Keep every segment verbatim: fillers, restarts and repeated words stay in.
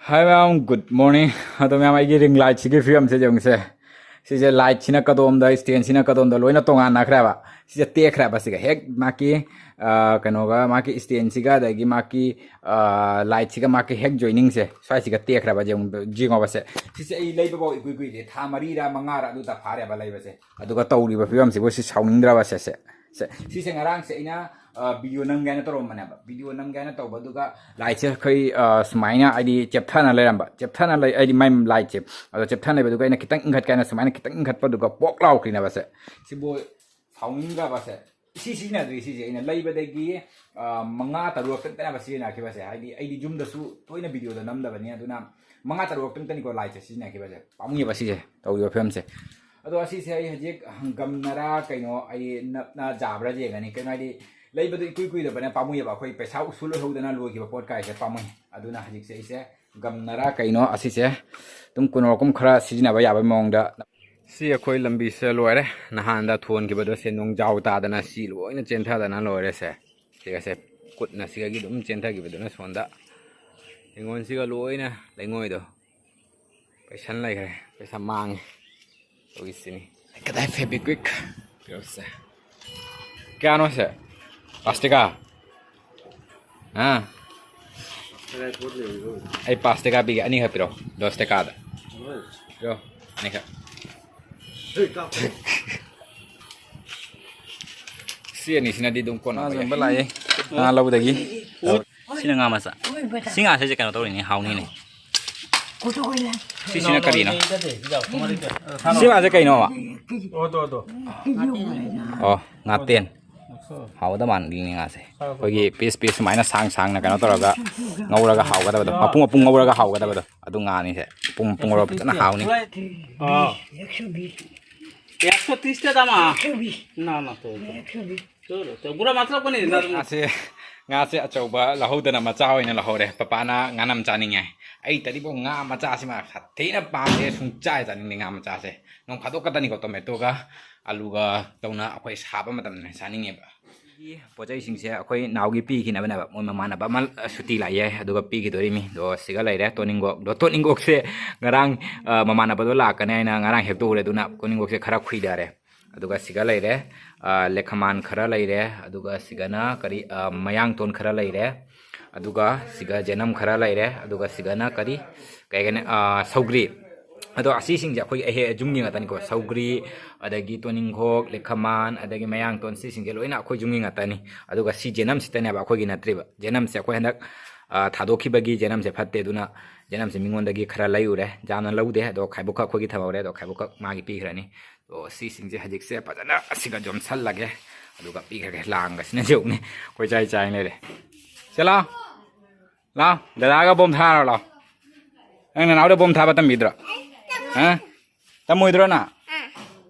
Hi ꯃꯌꯥꯝ, good morning. ꯑꯗꯣ ꯃꯌꯥꯝ, ꯑꯩꯒꯤ ring light ꯁꯤꯒꯤ ꯐꯤꯕꯝꯁꯦ ꯌꯦꯡꯉꯨꯁꯦ꯫ ꯁꯤꯁꯦ light ꯁꯤꯅ ꯀꯗꯣꯝꯗ, stand ꯁꯤꯅ ꯀꯗꯣꯝꯗ ꯂꯣꯏꯅ ꯇꯣꯉꯥꯟꯅꯈ꯭ꯔꯦꯕ꯫ ꯁꯤꯁꯦ ꯇꯦꯛꯈ꯭ꯔꯦꯕ꯫ ꯁꯤꯒ ꯍꯦꯛ ꯃꯥꯒꯤ, ꯑ, ꯀꯩꯅꯣꯒ, ꯃꯥꯒꯤ stand ꯁꯤꯒ, ꯑꯗꯒꯤ ꯃꯥꯒꯤ, ꯑ, light ꯁꯤꯒ ꯃꯥꯒꯤ ꯍꯦꯛ joining ꯁꯦ ꯁ꯭ꯋꯥꯏꯁꯤꯒ ꯇꯦꯛꯈ꯭ꯔꯦꯕ꯫ ꯌꯦꯡꯉꯨ-, ꯌꯦꯡꯉꯣꯕ ꯁꯦ꯫ ꯁꯤꯁꯦ ꯑꯩ ꯂꯩꯕꯐꯥꯎ ꯏꯀꯨꯏ ꯀꯨꯏꯗꯦ꯫ ꯊꯥ ꯃꯔꯤꯔ ꯃꯉꯥꯔ ꯑꯗꯨꯗ ꯐꯥꯔꯦꯕ ꯂꯩꯕꯁꯦ꯫ ꯑꯗꯨꯒ ꯇꯧꯔꯤꯕ ꯐꯤꯕꯝꯁꯤꯕꯨ ꯁꯤ ꯁꯥꯎꯅꯤꯡꯗ꯭ꯔꯕ ꯁꯦ, ꯁꯦ, ꯁꯦ꯫ ꯁꯤꯁꯦ ꯉꯔꯥꯡꯁꯦ ꯑꯩꯅ, ꯑ, video ꯅꯝꯒꯦ ꯍꯥꯏꯅ ꯇꯧꯔꯝꯕꯅꯦꯕ꯫ Video ꯅꯝꯒꯦ ꯍꯥꯏꯅ ꯇꯧꯕ, ꯑꯗꯨꯒ light ꯁꯦ ꯑꯩꯈꯣꯏ, ꯑ, ꯁꯨꯃꯥꯏꯅ ꯍꯥꯏꯗꯤ ꯆꯦꯞꯊꯅ ꯂꯩꯔꯝꯕ, ꯆꯦꯞꯊꯅ ꯂꯩ, ꯍꯥꯏꯗꯤ ꯃꯥꯏ light ꯁꯦ꯫ ꯑꯗꯣ ꯆꯦꯞꯊꯅ ꯂꯩꯕꯗꯨꯒ ꯑꯩꯅ ꯈꯤꯇꯪ ꯏꯪꯈꯠꯀꯦ ꯍꯥꯏꯅ ꯁꯨꯃꯥꯏꯅ ꯈꯤꯇꯪ ꯏꯪꯈꯠꯄꯗꯨꯒ ꯄꯣꯛ ꯂꯥꯎꯈ꯭ꯔꯤꯅꯦꯕ ꯁꯦ꯫ ꯁꯤꯕꯨ ꯁꯥꯎꯅꯤꯡꯗ꯭ꯔꯕ ꯁꯦ꯫ ꯁꯤ ꯁꯤꯖꯤꯟꯅꯗ꯭ꯔꯤ ꯁꯤꯁꯦ꯫ ꯑꯩꯅ ꯂꯩꯕꯗꯒꯤ, ꯑ, ꯃꯉꯥ ꯇꯔꯨꯛ ꯈꯛꯇꯅꯦꯕ ꯁꯤꯖꯤꯟꯅꯈꯤꯕꯁꯦ꯫ ꯍꯥꯏꯗꯤ ꯑꯩꯗꯤ ꯌꯨꯝꯗꯁꯨ ꯇꯣꯏꯅ video ꯗ ꯅꯝꯗꯕꯅꯤ, ꯑꯗꯨꯅ ꯃꯉꯥ ꯇꯔꯨꯛ ꯈꯛꯇꯅꯤꯀꯣ light ꯁꯦ ꯁꯤꯖꯤꯟꯅꯈꯤꯕꯁꯦ꯫ ꯄꯥꯝꯃꯨꯏꯌꯦꯕ ꯁꯤꯁꯦ ꯇꯧꯔꯤꯕ ꯐꯤꯕꯝꯁꯦ꯫ ꯑꯗꯣ ꯑꯁꯤꯁꯦ ꯑꯩ ꯍꯧꯖꯤꯛ ꯒꯝꯅꯔꯥ ꯀꯩꯅꯣ, ꯑꯩ ꯅꯞꯅ ꯌꯥꯕ꯭ꯔꯥ ꯌꯦꯡꯒꯅꯤ꯫ ꯀꯩꯅꯣ ꯍꯥꯏꯗꯤ ꯂꯩꯕꯗꯣ ꯏꯀꯨꯏ ꯀꯨꯏꯗꯕꯅ ꯄꯥꯝꯃꯨꯏꯌꯦꯕ꯫ ꯑꯩꯈꯣꯏ ꯄꯩꯁꯥ ꯎꯁꯨꯜ ꯑꯣꯏꯍꯧꯗꯅ ꯂꯣꯏꯈꯤꯕ ꯄꯣꯠ ꯀꯥꯏꯁꯦ ꯄꯥꯝꯃꯨꯏ꯫ ꯑꯗꯨꯅ ꯍꯧꯖꯤꯛꯁꯦ ꯑꯩꯁꯦ ꯒꯝꯅꯔꯥ ꯀꯩꯅꯣ ꯑꯁꯤꯁꯦ ꯑꯗꯨꯝ ꯀꯨꯅꯣꯔꯣꯀꯨꯝ ꯈꯔ ꯁꯤꯖꯤꯟꯅꯕ ꯌꯥꯕꯒꯤ ꯃꯑꯣꯡꯗ꯫ ꯁꯤ ꯑꯩꯈꯣꯏ ꯂꯝꯕꯤꯁꯦ ꯂꯣꯏꯔꯦ꯫ ꯅꯍꯥꯟꯗ ꯊꯣꯟꯈꯤꯕꯗꯣ ꯁꯦ ꯅꯣꯡꯖꯥꯎ ꯇꯥꯗꯅ ꯁꯤ ꯂꯣꯏꯅ ꯆꯦꯟꯊꯗꯅ ꯂꯣꯏꯔꯦ ꯁꯦ꯫ ꯁꯤꯒꯁꯦ ꯀꯨꯠꯅ ꯁꯤꯒꯒꯤ ꯑꯗꯨꯝ ꯆꯦꯟꯊꯈꯤꯕꯗꯨꯅ ꯁꯣꯝꯗ ꯍꯤꯡꯒꯣꯜꯁꯤꯒ ꯂꯣꯏꯅ ꯂꯩꯉꯣꯏꯗꯣ ꯄꯩꯁꯟ ꯂꯩꯈ꯭ꯔꯦ꯫ ꯄꯩꯁꯥ ꯃꯥꯡꯉꯦ꯫ ꯇꯧꯔꯤꯁꯤꯅꯤ꯫ ꯀꯗꯥꯏ Fevikwik? ꯄꯤꯔꯛꯁꯦ꯫ ꯀꯌꯥꯅꯣ ꯁꯦ? ꯄꯥꯁ ꯇꯦꯀꯥ? ꯑꯥ? ꯑꯩ ꯄꯥꯁ ꯇꯦꯀꯥ ꯄꯤꯒꯦ, ꯑꯅꯤꯈꯛ ꯄꯤꯔꯛꯑꯣ꯫ ꯗꯣꯁ ꯇꯦꯀꯥꯗ꯫ ꯄꯤꯔꯛꯑꯣ, ꯑꯅꯤꯈꯛ꯫ ꯁꯤ ꯑꯅꯤꯁꯤꯅꯗꯤ ꯑꯗꯨꯝ ꯀꯣꯟꯅꯕ ꯌꯥꯏ꯫ ꯉꯥ ꯂꯧꯕꯗꯒꯤ꯫ ꯁꯤꯅ ꯉꯥ ꯃꯆꯥ꯫ ꯁꯤ ꯉꯥꯁꯦ ꯀꯩꯅꯣ ꯇꯧꯔꯤꯅꯦ, ꯍꯥꯎꯅꯤꯅꯦ꯫ ꯁꯤꯁꯤꯅ ꯀꯔꯤꯅꯣ? ꯁꯤ ꯉꯥꯁꯦ ꯀꯩꯅꯣꯕ? ꯑꯣ, ꯉꯥꯇꯦꯟ꯫ ꯍꯥꯎꯒꯗꯕ ꯃꯥꯜꯂꯤꯅꯦ ꯉꯥꯁꯦ꯫ ꯑꯩꯈꯣꯏꯒꯤ piece piece ꯁꯨꯃꯥꯏꯅ ꯁꯥꯡ ꯁꯥꯡꯅ ꯀꯩꯅꯣ ꯇꯧꯔꯒ ꯉꯧꯔꯒ ꯍꯥꯎꯒꯗꯕꯗꯣ꯫ ꯃꯄꯨꯡ ꯃꯄꯨꯡ ꯉꯧꯔꯒ ꯍꯥꯎꯒꯗꯕꯗꯣ꯫ ꯑꯗꯨ ꯉꯥꯅꯤꯁꯦ꯫ ꯃꯄꯨꯡ ꯃꯄꯨꯡ ꯉꯧꯔꯒ ꯐꯖꯅ ꯍꯥꯎꯅꯤ꯫ हाँ। एक सौ तीस का दाम है। ना, ना, तो। चलो, तो बुरा मतलब को नहीं देना। ꯉꯥꯁꯦ, ꯉꯥꯁꯦ ꯑꯆꯧꯕ ꯂꯧꯍꯧꯗꯅ ꯃꯆꯥ ꯑꯣꯏꯅ ꯂꯧꯍꯧꯔꯦ꯫ ꯄꯄꯥꯅ ꯉꯥꯅꯝ ꯆꯥꯅꯤꯡꯉꯦ꯫ ꯑꯩ ꯇꯗꯤꯕꯣ ꯉꯥ ꯃꯆꯥꯁꯤꯃ ꯁꯥꯊꯤꯅ ꯄꯥꯝꯃꯦ꯫ ꯁꯨꯡꯆꯥ ꯆꯥꯅꯤꯡꯗꯦ ꯉꯥ ꯃꯆꯥꯁꯦ꯫ ꯅꯣꯡ ꯐꯥꯗꯣꯛ ꯈꯛꯇꯅꯤꯀꯣ ꯇꯣꯃꯦꯇꯣꯒ ꯑꯂꯨꯒ ꯇꯧꯅ ꯑꯩꯈꯣꯏ ꯁꯥꯕ ꯃꯇꯝꯗꯅ ꯆꯥꯅꯤꯡꯉꯦꯕ꯫ ꯄꯣꯠ ꯆꯩꯁꯤꯡꯁꯦ ꯑꯩꯈꯣꯏ ꯅꯥꯎꯒꯤ ꯄꯤꯈꯤꯅꯕꯅꯦꯕ, ꯃꯣꯏ ꯃꯃꯥꯟꯅꯕ ꯑꯃ ꯁꯨꯇꯤ ꯂꯥꯛꯑꯦ ꯑꯗꯨꯒ ꯄꯤꯈꯤꯗꯣꯔꯤꯃꯤ꯫ ꯑꯗꯣ ꯁꯤꯒ ꯂꯩꯔꯦ ꯇꯣꯅꯤꯡꯈꯣꯛ꯫ ꯑꯗꯣ ꯇꯣꯅꯤꯡꯈꯣꯛꯁꯦ ꯉꯔꯥꯡ, ꯑ, ꯃꯃꯥꯟꯅꯕꯗꯣ ꯂꯥꯛꯀꯅꯤ ꯍꯥꯏꯅ ꯉꯔꯥꯡ ꯍꯦꯛꯇꯣꯛꯎꯔꯦ, ꯑꯗꯨꯅ ꯇꯣꯅꯤꯡꯈꯣꯛꯁꯦ ꯈꯔ ꯈꯨꯏꯗꯔꯦ꯫ ꯑꯗꯨꯒ ꯁꯤꯒ ꯂꯩꯔꯦ, ꯑ, ꯂꯦꯈꯃꯥꯟ ꯈꯔ ꯂꯩꯔꯦ, ꯑꯗꯨꯒ ꯁꯤꯒꯅ ꯀꯔꯤ, ꯑ, ꯃꯌꯥꯡꯇꯣꯟ ꯈꯔ ꯂꯩꯔꯦ, ꯑꯗꯨꯒ ꯁꯤꯒ ꯖꯦꯅꯝ ꯈꯔ ꯂꯩꯔꯦ, ꯑꯗꯨꯒ ꯁꯤꯒꯅ ꯀꯔꯤ, ꯀꯩ ꯍꯥꯏꯒꯅꯤ, ꯑ, ꯁꯧꯒ꯭ꯔꯤ꯫ ꯑꯗꯣ ꯑꯁꯤꯁꯤꯡꯁꯦ ꯑꯩꯈꯣꯏ ꯑꯍꯦ-, ꯌꯨꯝꯒꯤ ꯉꯥꯛꯇꯅꯤꯀꯣ꯫ ꯁꯧꯒ꯭ꯔꯤ, ꯑꯗꯒꯤ ꯇꯣꯅꯤꯡꯈꯣꯛ, ꯂꯦꯈꯃꯥꯟ, ꯑꯗꯒꯤ ꯃꯌꯥꯡꯇꯣꯟ, ꯁꯤꯁꯤꯡꯁꯦ ꯂꯣꯏꯅ ꯑꯩꯈꯣꯏ ꯌꯨꯝꯒꯤ ꯉꯥꯛꯇꯅꯤ꯫ ꯑꯗꯨꯒ ꯁꯤ ꯖꯦꯅꯝꯁꯤꯇꯅꯦꯕ ꯑꯩꯈꯣꯏꯒꯤ ꯅꯠꯇ꯭ꯔꯤꯕ꯫ ꯖꯦꯅꯝꯁꯦ ꯑꯩꯈꯣꯏ ꯍꯟꯗꯛ, ꯑ, ꯊꯥꯗꯣꯛꯈꯤꯕꯒꯤ ꯖꯦꯅꯝꯁꯦ ꯐꯠꯇꯦ, ꯑꯗꯨꯅ ꯖꯦꯅꯝꯁꯦ ꯃꯤꯉꯣꯟꯗꯒꯤ ꯈꯔ ꯂꯩꯔꯨꯔꯦ꯫ ꯌꯥꯝꯅ ꯂꯧꯗꯦ, ꯑꯗꯣ ꯈꯥꯏꯕꯣꯛꯈꯛ ꯑꯩꯈꯣꯏꯒꯤ ꯊꯝꯍꯧꯔꯦ꯫ ꯑꯗꯣ ꯈꯥꯏꯕꯣꯛꯈꯛ ꯃꯥꯒꯤ ꯄꯤꯈ꯭ꯔꯅꯤ꯫ ꯑꯗꯣ ꯁꯤꯁꯤꯡꯁꯦ ꯍꯧꯖꯤꯛꯁꯦ ꯐꯖꯅ ꯑꯁꯤꯒ ꯌꯣꯝꯁꯜꯂꯒꯦ, ꯑꯗꯨꯒ ꯄꯤꯈ꯭ꯔꯒꯦ꯫ ꯂꯥꯡꯒꯁꯤꯅ ꯌꯧꯅꯤ, ꯑꯩꯈꯣꯏ ꯆꯥꯏ ꯆꯥꯏ ꯂꯩꯔꯦ꯫ ꯁꯦ ꯂꯥꯎ, ꯂꯥꯎ, ꯗꯗꯥꯒ ꯕꯣꯝ ꯊꯥꯔꯣ ꯂꯥꯎ꯫ ꯅꯪ ꯅꯅꯥꯎꯗ ꯕꯣꯝ ꯊꯥꯕ ꯇꯝꯕꯤꯗ꯭ꯔꯣ? ꯍꯥ? ꯇꯝꯃꯣꯏꯗ꯭ꯔꯣ ꯅ?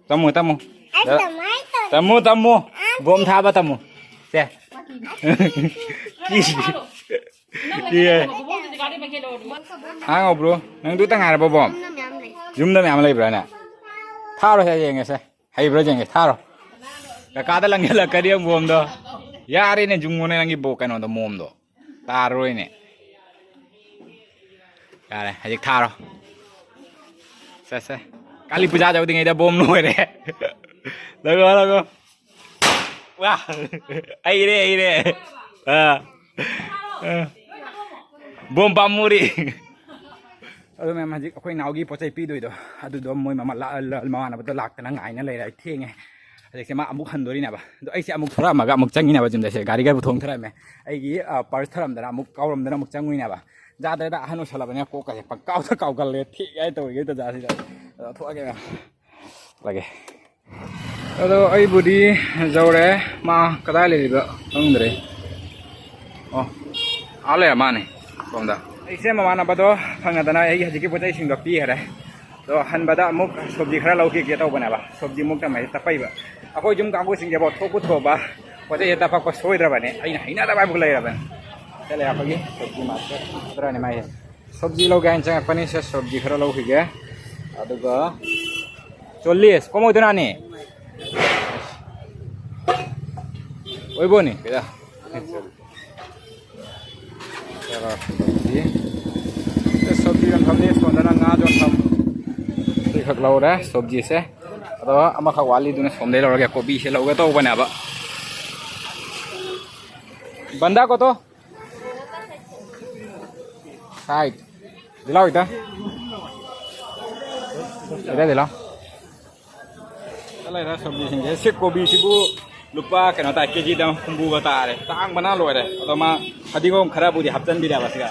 ꯇꯝꯃꯨ, ꯇꯝꯃꯨ꯫ ꯗ-, ꯇꯝꯃꯨ, ꯇꯝꯃꯨ꯫ ꯕꯣꯝ ꯊꯥꯕ ꯇꯝꯃꯨ꯫ ꯁꯦ꯫ ꯀꯤꯁꯤ꯫ ꯀꯤꯌꯦ꯫ ꯍꯥꯡꯉꯣ, ꯕ꯭ꯔꯣ꯫ ꯅꯪꯗꯨꯇ ꯉꯥꯏꯔꯕꯣ, ꯕꯣꯝ? ꯌꯨꯝꯗ ꯃꯌꯥꯝ ꯂꯩ꯫ ꯌꯨꯝꯗ ꯃꯌꯥꯝ ꯂꯩꯕ꯭ꯔꯥꯅꯦ? ꯊꯥꯔꯣ, ꯁꯦ, ꯌꯦꯡꯒꯦꯁꯦ꯫ ꯍꯩꯕ꯭ꯔꯥ ꯌꯦꯡꯒꯦ, ꯊꯥꯔꯣ꯫ ꯀꯀꯥꯗ ꯂꯪꯁꯤꯜꯂꯛꯀꯅꯤ ꯕꯣꯝꯗꯣ꯫ ꯌꯥꯔꯦꯅꯦ, ꯌꯨꯡꯉꯣꯅꯦ ꯅꯪꯒꯤ ꯕꯣ-, ꯀꯩꯅꯣꯗꯣ, ꯃꯣꯝꯗꯣ꯫ ꯇꯥꯔꯔꯣꯏꯅꯦ꯫ ꯌꯥꯔꯦ, ꯍꯧꯖꯤꯛ ꯊꯥꯔꯣ꯫ ꯁꯦ, ꯁꯦ꯫ ꯀꯥꯂꯤ ꯄꯨꯖꯥ ꯌꯧꯗ꯭ꯔꯤꯉꯩꯗ ꯕꯣꯝ ꯂꯣꯏꯔꯦ꯫ ꯂꯧꯔꯣ, ꯂꯧꯔꯣ꯫ ꯋꯥ! ꯍꯩꯔꯦ, ꯍꯩꯔꯦ꯫ ꯑꯥ꯫ ꯑꯥ꯫ ꯕꯣꯝ ꯄꯥꯝꯃꯨꯔꯤ꯫ ꯑꯗꯣ ꯃꯌꯥꯝ, ꯍꯧꯖꯤꯛ ꯑꯩꯈꯣꯏ ꯏꯅꯥꯎꯒꯤ ꯄꯣꯠ ꯆꯩ ꯄꯤꯗꯣꯏꯗꯣ, ꯑꯗꯨꯗꯣ ꯃꯣꯏ ꯃꯃꯥ ꯂꯥ-, ꯂꯥ-, ꯃꯃꯥꯟꯅꯕꯗꯣ ꯂꯥꯛꯇꯅ ꯉꯥꯏꯅ ꯂꯩꯔꯦ꯫ ꯑꯩ ꯊꯦꯡꯉꯦ꯫ ꯍꯧꯖꯤꯛꯁꯦ ꯃꯥ ꯑꯃꯨꯛ ꯍꯟꯗꯣꯔꯤꯅꯦꯕ꯫ ꯑꯗꯣ ꯑꯩꯁꯦ ꯑꯃꯨꯛ ꯊꯣꯔꯛꯑꯝꯃꯒ ꯑꯃꯨꯛ ꯆꯪꯉꯤꯅꯦꯕ ꯌꯨꯝꯗ꯫ ꯁꯦ, ꯒꯥꯔꯤꯒ ꯄꯨꯊꯣꯛ ꯊꯣꯔꯛꯑꯝꯃꯦ꯫ ꯑꯩꯒꯤ, ꯑ, ꯄꯔꯁ ꯊꯔꯝꯗꯅ ꯑꯃꯨꯛ ꯀꯥꯎꯔꯝꯗꯅ ꯑꯃꯨꯛ ꯆꯪꯉꯨꯏꯅꯦꯕ꯫ ꯌꯥꯗ꯭ꯔꯦꯗ, ꯑꯍꯟ ꯑꯣꯏꯁꯜꯂꯕꯅꯤꯅ ꯀꯣꯛꯀꯁꯦ ꯄꯪꯀꯥꯎꯗ ꯀꯥꯎꯒꯜꯂꯦ꯫ ꯊꯦꯡꯉꯦ ꯍꯥꯏ ꯇꯧꯔꯤꯉꯩ ꯇꯟꯖꯥꯁꯤꯗ꯫ ꯑꯗꯣ ꯊꯣꯛꯑꯒꯦ ꯃꯌꯥꯝ꯫ ꯂꯥꯛꯑꯒꯦ꯫ ꯑꯗꯣ ꯑꯩꯕꯨꯗꯤ ꯌꯧꯔꯦ꯫ ꯃꯥ ꯀꯗꯥꯏ ꯂꯩꯔꯤꯕ ꯈꯪꯗ꯭ꯔꯦ꯫ ꯑꯣ, ꯑꯥ ꯂꯩꯔ ꯃꯥꯅꯦ ꯁꯣꯝꯗ꯫ ꯑꯩꯁꯦ ꯃꯃꯥꯟꯅꯕꯗꯣ ꯐꯪꯅꯗꯅ ꯑꯩꯒꯤ ꯍꯧꯖꯤꯛꯀꯤ ꯄꯣꯠ ꯆꯩꯁꯤꯡꯗꯣ ꯄꯤꯈꯔꯦ꯫ ꯑꯗꯣ ꯍꯟꯕꯗ ꯑꯃꯨꯛ ꯁꯣꯕꯖꯤ ꯈꯔ ꯂꯧꯈꯤꯒꯦ ꯇꯧꯕꯅꯦꯕ꯫ ꯁꯣꯕꯖꯤ ꯃꯨꯛ ꯇꯝꯃꯩ ꯇꯞꯄꯩꯕ꯫ ꯑꯩꯈꯣꯏ ꯌꯨꯝ ꯀꯥꯡꯕꯨꯁꯤꯡꯁꯦꯐꯥꯎ ꯊꯣꯛꯄꯨ ꯊꯣꯛꯑꯕ ꯄꯣꯠ ꯆꯩꯁꯦ ꯇꯞꯄꯛꯄ ꯁꯣꯏꯗ꯭ꯔꯕꯅꯦ꯫ ꯑꯩꯅ ꯍꯩꯅꯗꯕ ꯍꯥꯏꯕꯨ ꯂꯩꯔꯕꯅꯦ꯫ ꯁꯤꯗ ꯂꯩ ꯑꯩꯈꯣꯏꯒꯤ ꯁꯣꯕꯖꯤ ꯃꯥꯔꯀꯦꯠ ꯈꯔꯅꯦ ꯃꯥꯏꯁꯦ꯫ ꯁꯣꯕꯖꯤ ꯂꯧꯒꯦ ꯍꯥꯏꯅ ꯆꯪꯉꯛꯄꯅꯤ꯫ ꯁꯦ, ꯁꯣꯕꯖꯤ ꯈꯔ ꯂꯧꯈꯤꯒꯦ꯫ ꯑꯗꯨꯒ ꯆꯣꯜꯂꯤꯁ, ꯀꯣꯃꯣꯏꯗꯨꯅꯅꯤ? ꯑꯣꯏꯕꯣꯅꯤ ꯀꯩꯗ? ꯁꯣꯞꯖꯤ, ꯁꯣꯞꯖꯤ ꯌꯣꯟꯐꯝꯅꯤ꯫ ꯁꯣꯝꯗꯅ ꯉꯥ ꯌꯣꯟꯐꯝ꯫ ꯁꯤꯈꯛ ꯂꯧꯔꯦ ꯁꯣꯞꯖꯤꯁꯦ꯫ ꯑꯗꯣ ꯑꯃꯈꯛ ꯋꯥꯠꯂꯤꯗꯨꯅ ꯁꯣꯝꯗꯩ ꯂꯧꯔꯒꯦ꯫ ꯀꯣꯕꯤꯁꯦ ꯂꯧꯒꯦ ꯇꯧꯕꯅꯦꯕ꯫ ꯕꯟꯗꯥ ꯀꯣꯇꯣ? ꯁꯥꯏꯠ꯫ ꯗꯤꯂꯥꯎ ꯏꯇꯥ꯫ ꯏꯇꯥ ꯗꯤꯂꯥꯎ꯫ ꯂꯩꯔꯦ ꯁꯣꯝꯕꯤꯁꯤꯡꯁꯦ꯫ ꯁꯤ ꯀꯣꯕꯤꯁꯤꯕꯨ ꯂꯨꯄꯥ ꯀꯩꯅꯣ ꯇꯥꯏ, ꯀꯦꯖꯤꯗ ꯍꯨꯝꯐꯨꯒ ꯇꯥꯔꯦ꯫ ꯇꯥꯡꯕꯅ ꯂꯣꯏꯔꯦ꯫ ꯑꯗꯣ ꯃꯥ ꯐꯗꯤꯒꯣꯝ ꯈꯔꯕꯨꯗꯤ ꯍꯥꯞꯆꯤꯟꯕꯤꯔꯦꯕ ꯁꯤꯒ꯫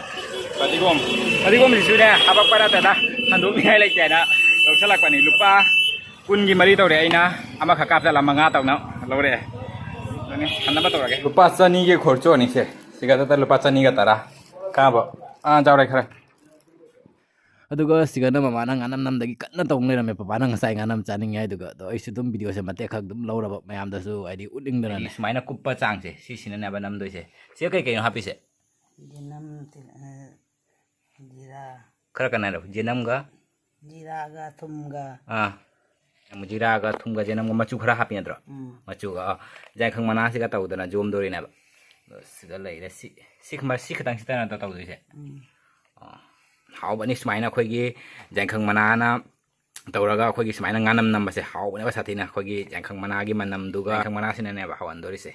ꯐꯗꯤꯒꯣꯝ, ꯐꯗꯤꯒꯣꯝꯁꯤꯁꯨꯅꯦ ꯍꯥꯄꯛꯄ ꯅꯠꯇꯦꯗ, ꯁꯟꯗꯣꯛꯅꯤꯡꯉꯥꯏ ꯂꯩꯇꯦꯅ ꯂꯧꯁꯜꯂꯛꯄꯅꯤ꯫ ꯂꯨꯄꯥ ꯀꯨꯟꯒꯤ ꯃꯔꯤ ꯇꯧꯔꯦ, ꯑꯩꯅ ꯑꯃꯈꯛ ꯀꯥꯞꯆꯜꯂ ꯃꯉꯥ ꯇꯧꯅ ꯂꯧꯔꯛꯑꯦ꯫ ꯑꯗꯨꯅꯤ, ꯍꯟꯅꯕ ꯇꯧꯔꯒꯦ꯫ ꯂꯨꯄꯥ ꯆꯅꯤꯒꯤ ꯈꯣꯔꯆꯣꯅꯤꯁꯦ꯫ ꯁꯤꯒ ꯂꯨꯄꯥ ꯆꯅꯤꯒ ꯇꯔꯥ꯫ ꯀꯥꯕ꯫ ꯑꯥ, ꯆꯥꯎꯔꯦ ꯈꯔ꯫ ꯑꯗꯨꯒ ꯁꯤꯒꯅ ꯃꯃꯥꯅ ꯉꯥꯅꯝ ꯅꯝꯗꯒꯤ ꯀꯟꯅ ꯇꯧ ꯂꯩꯔꯝꯃꯦ꯫ ꯄꯄꯥꯅ ꯉꯁꯥꯏ ꯉꯥꯅꯝ ꯆꯥꯅꯤꯡꯉꯦ ꯍꯥꯏꯗꯨꯒ꯫ ꯑꯗꯣ ꯑꯩꯁꯨ ꯑꯗꯨꯝ ꯚꯤꯗꯤꯑꯣꯁꯦ ꯃꯇꯦꯛ ꯈꯛ ꯑꯗꯨꯝ ꯂꯧꯔꯕ, ꯃꯌꯥꯝꯗꯁꯨ ꯍꯥꯏꯗꯤ ꯎꯠꯅꯤꯡꯗꯅꯅꯦ꯫ ꯍꯥꯏꯗꯤ ꯁꯨꯃꯥꯏꯅ ꯀꯨꯞꯄ ꯆꯥꯡꯁꯦ, ꯁꯤꯁꯤꯅꯅꯦꯕ ꯅꯝꯗꯣꯏꯁꯦ꯫ ꯁꯤꯒ ꯀꯩ ꯀꯩꯅꯣ ꯍꯥꯞꯄꯤꯁꯦ? ꯌꯦꯅꯝ, ꯇꯤꯜ-, ꯑ, ꯖꯤꯔꯥ꯫ ꯈꯔ ꯀꯟꯅ ꯍꯥꯏꯔꯣ꯫ ꯌꯦꯅꯝꯒ? ꯖꯤꯔꯥꯒ ꯊꯨꯝꯒ꯫ ꯑꯥ꯫ ꯌꯦꯅꯝ, ꯖꯤꯔꯥꯒ ꯊꯨꯝꯒ ꯌꯦꯅꯝꯒ ꯃꯆꯨ ꯈꯔ ꯍꯥꯞꯄꯤ ꯅꯠꯇ꯭ꯔꯣ? ꯎꯝ꯫ ꯃꯆꯨꯒ, ꯑꯥ, ꯌꯥꯏꯈꯪ ꯃꯅꯥꯁꯤꯒ ꯇꯧꯗꯅ ꯌꯣꯝꯗꯣꯔꯤꯅꯦꯕ꯫ ꯑꯗꯣ ꯁꯤꯗ ꯂꯩꯔꯦ꯫ ꯁꯤ, ꯁꯤ, ꯁꯤ ꯈꯛꯇꯪꯁꯤꯗ ꯅꯠꯇ꯭ꯔꯣ ꯇꯧꯗꯣꯏꯁꯦ? ꯎꯝ꯫ ꯑꯥ꯫ ꯍꯥꯎꯕꯅꯤ ꯁꯨꯃꯥꯏꯅ ꯑꯩꯈꯣꯏꯒꯤ ꯌꯥꯏꯈꯪ ꯃꯅꯥꯅ ꯇꯧꯔꯒ ꯑꯩꯈꯣꯏꯒꯤ ꯁꯨꯃꯥꯏꯅ ꯉꯥꯅꯝ ꯅꯝꯕꯁꯦ ꯍꯥꯎꯕꯅꯦꯕ ꯁꯥꯊꯤꯅ꯫ ꯑꯩꯈꯣꯏꯒꯤ ꯌꯥꯏꯈꯪ ꯃꯅꯥꯒꯤ ꯃꯅꯝꯗꯨꯒ, ꯌꯥꯏꯈꯪ ꯃꯅꯥꯁꯤꯅꯅꯦꯕ ꯍꯥꯎꯍꯟꯗꯣꯔꯤꯁꯦ꯫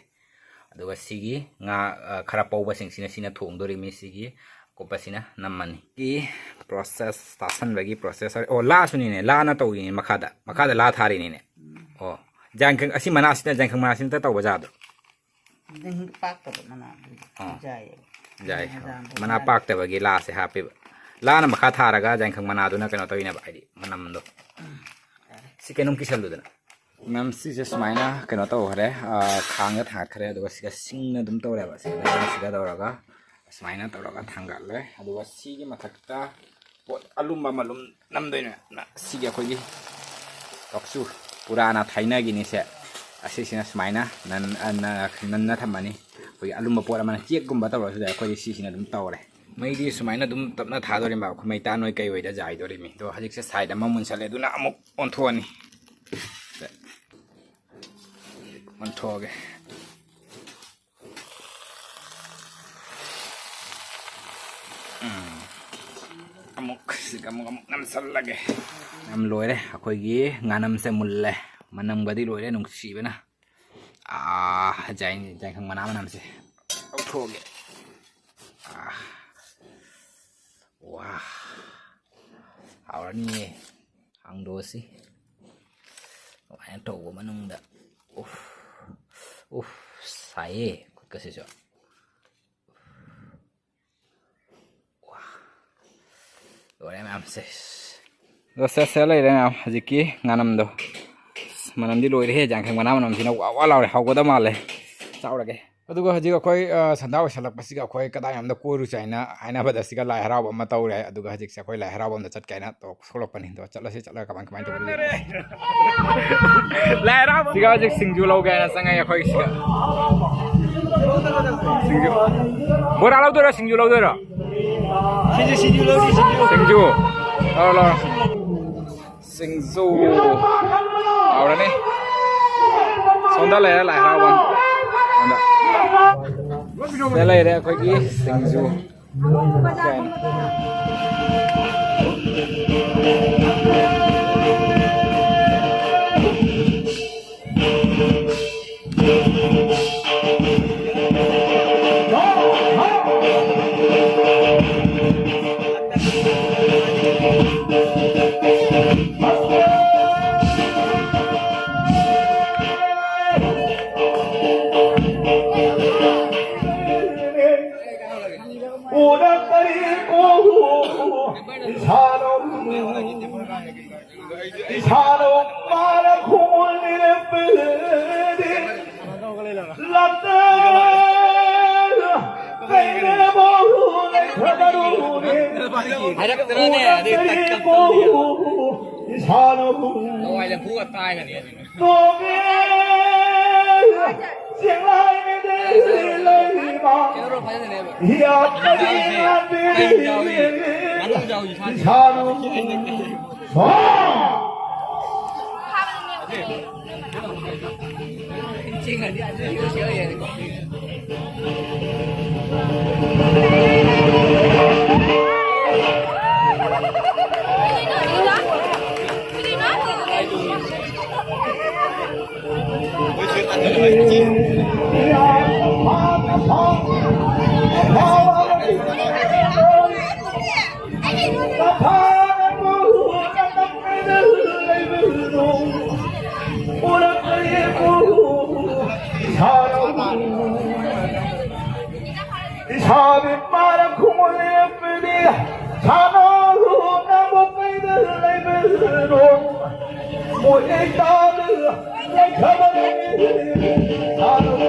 ꯑꯗꯨꯒ ꯁꯤꯒꯤ ꯉꯥ, ꯑ, ꯈꯔ ꯄꯧꯕꯁꯤꯡꯁꯤꯅ ꯁꯤꯅ ꯊꯣꯡꯗꯣꯔꯤꯕꯅꯤ꯫ ꯁꯤꯒꯤ ꯑꯀꯨꯞꯄꯁꯤꯅ ꯅꯝꯃꯅꯤ꯫ ꯒꯤ ꯄ꯭ꯔꯣꯁꯦꯁ, ꯇꯥꯁꯟꯕꯒꯤ ꯄ꯭ꯔꯣꯁꯦꯁ꯫ ꯑꯣ, ꯂꯥꯁꯨꯅꯤꯅꯦ, ꯂꯥꯅ ꯇꯧꯔꯤꯅꯦ ꯃꯈꯥꯗ꯫ ꯃꯈꯥꯗ ꯂꯥ ꯊꯥꯔꯤꯅꯤꯅꯦ꯫ ꯎꯝ꯫ ꯑꯣ, ꯌꯥꯏꯈꯪ, ꯑꯁꯤ ꯃꯅꯥꯁꯤꯅ, ꯌꯥꯏꯈꯪ ꯃꯅꯥꯁꯤꯅ ꯇꯧꯕ ꯖꯥꯗꯣ꯫ ꯌꯥꯏꯈꯪ ꯄꯥꯛꯇꯕ ꯃꯅꯥꯗꯨ ꯑꯥ꯫ ꯌꯥꯏꯌꯦꯕ꯫ ꯌꯥꯏ꯫ ꯃꯅꯥ ꯖꯥꯝꯗꯣ ꯃꯅꯥ ꯌꯥꯏ꯫ ꯄꯥꯛꯇꯕꯒꯤ ꯂꯥꯁꯦ ꯍꯥꯞꯄꯦꯕ꯫ ꯂꯥꯅ ꯃꯈꯥ ꯊꯥꯔꯒ ꯌꯥꯏꯈꯪ ꯃꯅꯥꯗꯨꯅ ꯀꯩꯅꯣ ꯇꯧꯔꯤꯅꯦꯕ, ꯍꯥꯏꯗꯤ ꯃꯅꯝꯗꯣ꯫ ꯎꯝ꯫ ꯌꯥꯔꯦ꯫ ꯁꯤ ꯀꯩꯅꯣꯝ ꯀꯤꯁꯜꯂꯨꯗꯅ꯫ ꯃꯦꯝ, ꯁꯤꯁꯦ ꯁꯨꯃꯥꯏꯅ ꯀꯩꯅꯣ ꯇꯧꯈ꯭ꯔꯦ, ꯑꯥ, ꯈꯥꯡꯗ ꯊꯥꯡꯒꯠꯈ꯭ꯔꯦ, ꯑꯗꯨꯒ ꯁꯤꯒ ꯁꯤꯡꯅ ꯑꯗꯨꯝ ꯇꯧꯔꯦꯕ꯫ ꯁꯤꯒ, ꯁꯤꯒ ꯇꯧꯔꯒ ꯁꯨꯃꯥꯏꯅ ꯇꯧꯔꯒ ꯊꯥꯡꯒꯠꯂꯦ꯫ ꯑꯗꯨꯒ ꯁꯤꯒꯤ ꯃꯊꯛꯇ ꯄꯣꯠ ꯑꯂꯨꯝꯕ ꯑꯃ ꯑꯗꯨꯝ ꯅꯝꯗꯣꯏꯅꯦ꯫ ꯅ-, ꯁꯤꯒꯤ ꯑꯩꯈꯣꯏꯒꯤ ꯇꯣꯛꯁꯨ ꯄꯨꯔꯥꯅ ꯊꯥꯏꯅꯒꯤꯅꯤꯁꯦ꯫ ꯑꯁꯤꯁꯤꯅ ꯁꯨꯃꯥꯏꯅ ꯅꯟ-, ꯑ, ꯅ-, ꯅꯟꯅ ꯊꯝꯃꯅꯤ꯫ ꯑꯩꯈꯣꯏꯒꯤ ꯑꯂꯨꯝꯕ ꯄꯣꯠ ꯑꯃꯅ ꯆꯦꯛꯀꯨꯝꯕ ꯇꯧꯔꯁꯨ ꯌꯥꯏ, ꯑꯩꯈꯣꯏꯗꯤ ꯁꯤꯁꯤꯅ ꯑꯗꯨꯝ ꯇꯧꯔꯦ꯫ ꯃꯩꯗꯤ ꯁꯨꯃꯥꯏꯅ ꯑꯗꯨꯝ ꯇꯞꯅ ꯊꯥꯗꯣꯔꯤꯕ, ꯑꯩꯈꯣꯏ ꯃꯩꯇꯥꯟ ꯅꯣꯏ ꯀꯩ ꯑꯣꯏꯗ ꯖꯥꯏꯗꯣꯔꯤꯃꯤ꯫ ꯑꯗꯣ ꯍꯧꯖꯤꯛꯁꯦ ꯁꯥꯏꯠ ꯑꯃ ꯃꯨꯟꯁꯜꯂꯦ, ꯑꯗꯨꯅ ꯑꯃꯨꯛ ꯑꯣꯟꯊꯣꯛꯑꯅꯤ꯫ ꯑꯣꯟꯊꯣꯛꯑꯒꯦ꯫ ꯑꯃꯨꯛ ꯁꯤꯒ ꯑꯃꯨꯛ ꯑꯃꯨꯛ ꯅꯝꯁꯜꯂꯒꯦ꯫ ꯌꯥꯝ ꯂꯣꯏꯔꯦ, ꯑꯩꯈꯣꯏꯒꯤ ꯉꯥꯅꯝꯁꯦ ꯃꯨꯜꯂꯦ꯫ ꯃꯅꯝꯒꯗꯤ ꯂꯣꯏꯔꯦ, ꯅꯨꯡꯁꯤꯕꯅ꯫ ꯑꯥ, ꯖꯥꯏ-, ꯖꯥꯏꯈꯪ ꯃꯅꯥ ꯃꯅꯝꯁꯦ ꯂꯧꯊꯣꯛꯑꯒꯦ꯫ ꯑꯥ, ꯋꯥ, ꯍꯥꯎꯔꯅꯤꯌꯦ꯫ ꯍꯥꯡꯗꯣꯛꯑꯁꯤ꯫ ꯑꯗꯨꯃꯥꯏꯅ ꯇꯧꯕ ꯃꯅꯨꯡꯗ, ꯎꯐ, ꯎꯐ, ꯁꯥꯏꯌꯦ ꯈꯨꯠꯀꯁꯤꯁꯨ꯫ ꯋꯥ꯫ ꯂꯣꯏꯔꯦ ꯃꯌꯥꯝꯁꯦ꯫ ꯑꯗꯣ ꯁꯦ, ꯁꯦ ꯂꯩꯔꯦ ꯃꯌꯥꯝ꯫ ꯍꯧꯖꯤꯛꯀꯤ ꯉꯥꯅꯝꯗꯣ꯫ ꯑꯁ, ꯃꯅꯝꯗꯤ ꯂꯣꯏꯔꯦꯍꯦ꯫ ꯖꯥꯡꯈꯪ ꯃꯅꯥ ꯃꯅꯝꯁꯤꯅ ꯋꯥ ꯋꯥ ꯂꯥꯎꯔꯦ꯫ ꯍꯥꯎꯒꯗꯕ ꯃꯥꯜꯂꯦ꯫ ꯆꯥꯎꯔꯒꯦ꯫ ꯑꯗꯨꯒ ꯍꯧꯖꯤꯛ ꯑꯩꯈꯣꯏ, ꯑ, ꯁꯟꯗꯥ ꯑꯣꯏꯁꯜꯂꯛꯄꯁꯤꯒ ꯑꯩꯈꯣꯏ ꯀꯗꯥꯏ ꯑꯃꯗ ꯀꯣꯏꯔꯨꯁꯦ ꯍꯥꯏꯅ ꯍꯥꯏꯅꯕꯗ ꯁꯤꯒ ꯂꯥꯏ ꯍꯔꯥꯎꯕ ꯑꯃ ꯇꯧꯔꯦ꯫ ꯑꯗꯨꯒ ꯍꯧꯖꯤꯛꯁꯦ ꯑꯩꯈꯣꯏ ꯂꯥꯏ ꯍꯔꯥꯎꯕ ꯑꯃꯗ ꯆꯠꯀꯦ ꯍꯥꯏꯅ ꯇꯧ-, ꯊꯣꯛꯂꯛꯄꯅꯤ꯫ ꯑꯗꯣ ꯆꯠꯂꯁꯤ, ꯆꯠꯂꯒ ꯀꯃꯥꯏ ꯀꯃꯥꯏ ꯇꯧꯕ ꯂꯩꯔꯤ? ꯂꯥꯏ ꯍꯔꯥꯎꯕ꯫ ꯁꯤꯒ ꯍꯧꯖꯤꯛ ꯁꯤꯡꯖꯨ ꯂꯧꯒꯦ ꯍꯥꯏꯅ ꯆꯪꯉꯛꯑꯦ ꯑꯩꯈꯣꯏ ꯁꯤꯒ꯫ ꯁꯤꯡꯖꯨ꯫ ꯕꯣꯔꯥ ꯂꯧꯗꯣꯏꯔꯣ, ꯁꯤꯡꯖꯨ ꯂꯧꯗꯣꯏꯔꯣ? ꯁꯤꯡꯖꯨ, ꯁꯤꯡꯖꯨ ꯂꯧꯁꯤ, ꯁꯤꯡꯖꯨ꯫ ꯁꯤꯡꯖꯨ꯫ ꯂꯧꯔꯣ, ꯂꯧꯔꯣ꯫ ꯁꯤꯡꯖꯨ꯫ ꯍꯥꯎꯔꯅꯤ꯫ ꯁꯣꯝꯗ ꯂꯩꯔꯦ ꯂꯥꯏ ꯍꯔꯥꯎꯕ꯫ ꯁꯣꯝꯗ꯫ ꯁꯤꯗ ꯂꯩꯔꯦ ꯑꯩꯈꯣꯏꯒꯤ ꯁꯤꯡꯖꯨ꯫ ꯎꯅ ꯀꯔꯤ ꯀꯣ ꯏꯁꯥꯅꯣ ꯏꯁꯥꯅꯣ ꯃꯥꯅ ꯈꯨꯃꯨꯜ ꯅꯤꯔꯛꯄꯗꯤ ꯂꯥꯛꯇ ꯀꯩꯅꯕꯣ ꯂꯩꯈ꯭ꯔꯕꯔꯨꯅꯦ꯫ ꯍꯥꯏꯔꯛꯇ꯭ꯔꯅꯦ? ꯎꯅ ꯑꯗꯩ ꯀꯔꯤ ꯇꯛ ꯇꯛ ꯀꯣ ꯇꯧꯅꯤ꯫ ꯏꯁꯥꯅꯣ ꯂꯋꯥꯏ ꯂꯦꯝꯐꯨꯒ ꯇꯥꯏꯅꯅꯤ꯫ ꯏꯁꯥꯕꯤ ꯃꯥꯅ ꯈꯨꯃꯨꯜ ꯂꯦꯞꯄꯗꯤ ꯁꯥꯟꯅꯔꯨꯅꯕ ꯀꯩꯗ ꯂꯩꯕꯅꯣ? ꯃꯣꯏ ꯂꯩꯇꯥꯗ ꯂꯩꯈ꯭ꯔꯕꯅꯤ ꯁꯥꯟꯅꯔꯨ꯫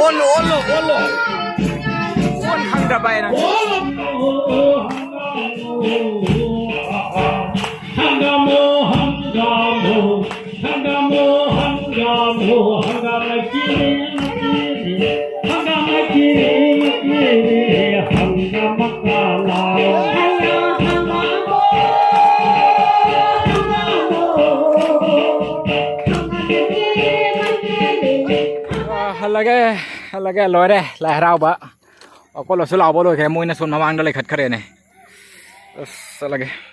ꯑꯣꯜꯂꯨ, ꯑꯣꯜꯂꯨ, ꯑꯣꯜꯂꯨ꯫ ꯑꯣꯟ ꯈꯪꯗꯕ ꯍꯥꯏꯅ꯫ ꯍꯪꯒꯥꯝ ꯂꯣ, ꯍꯪꯒꯥꯝ ꯂꯣ, ꯍꯪꯒꯥꯝ ꯂꯣ, ꯍꯪꯒꯥꯝ ꯂꯣ, ꯍꯪꯒꯥꯝ ꯂꯩꯀꯤꯔꯤ, ꯂꯩꯀꯤꯔꯤ, ꯍꯪꯒꯥꯝ ꯂꯩꯀꯤꯔꯤ, ꯂꯩꯀꯤꯔꯤ, ꯍꯪꯒꯥꯝ ꯃꯀꯥ ꯂꯥꯎ꯫ ꯑ, ꯍꯜꯂꯒꯦ, ꯍꯜꯂꯒꯦ, ꯂꯣꯏꯔꯦ ꯂꯥꯏ ꯍꯔꯥꯎꯕ꯫ ꯑꯀꯣꯜꯂꯣꯁꯨ ꯂꯥꯎꯕ ꯂꯣꯏꯈ꯭ꯔꯦ, ꯃꯣꯏꯅ ꯁꯣꯝ ꯃꯃꯥꯡꯗ ꯂꯩꯈꯠꯈ꯭ꯔꯦꯅꯦ꯫ ꯑꯁ, ꯆꯠꯂꯒꯦ꯫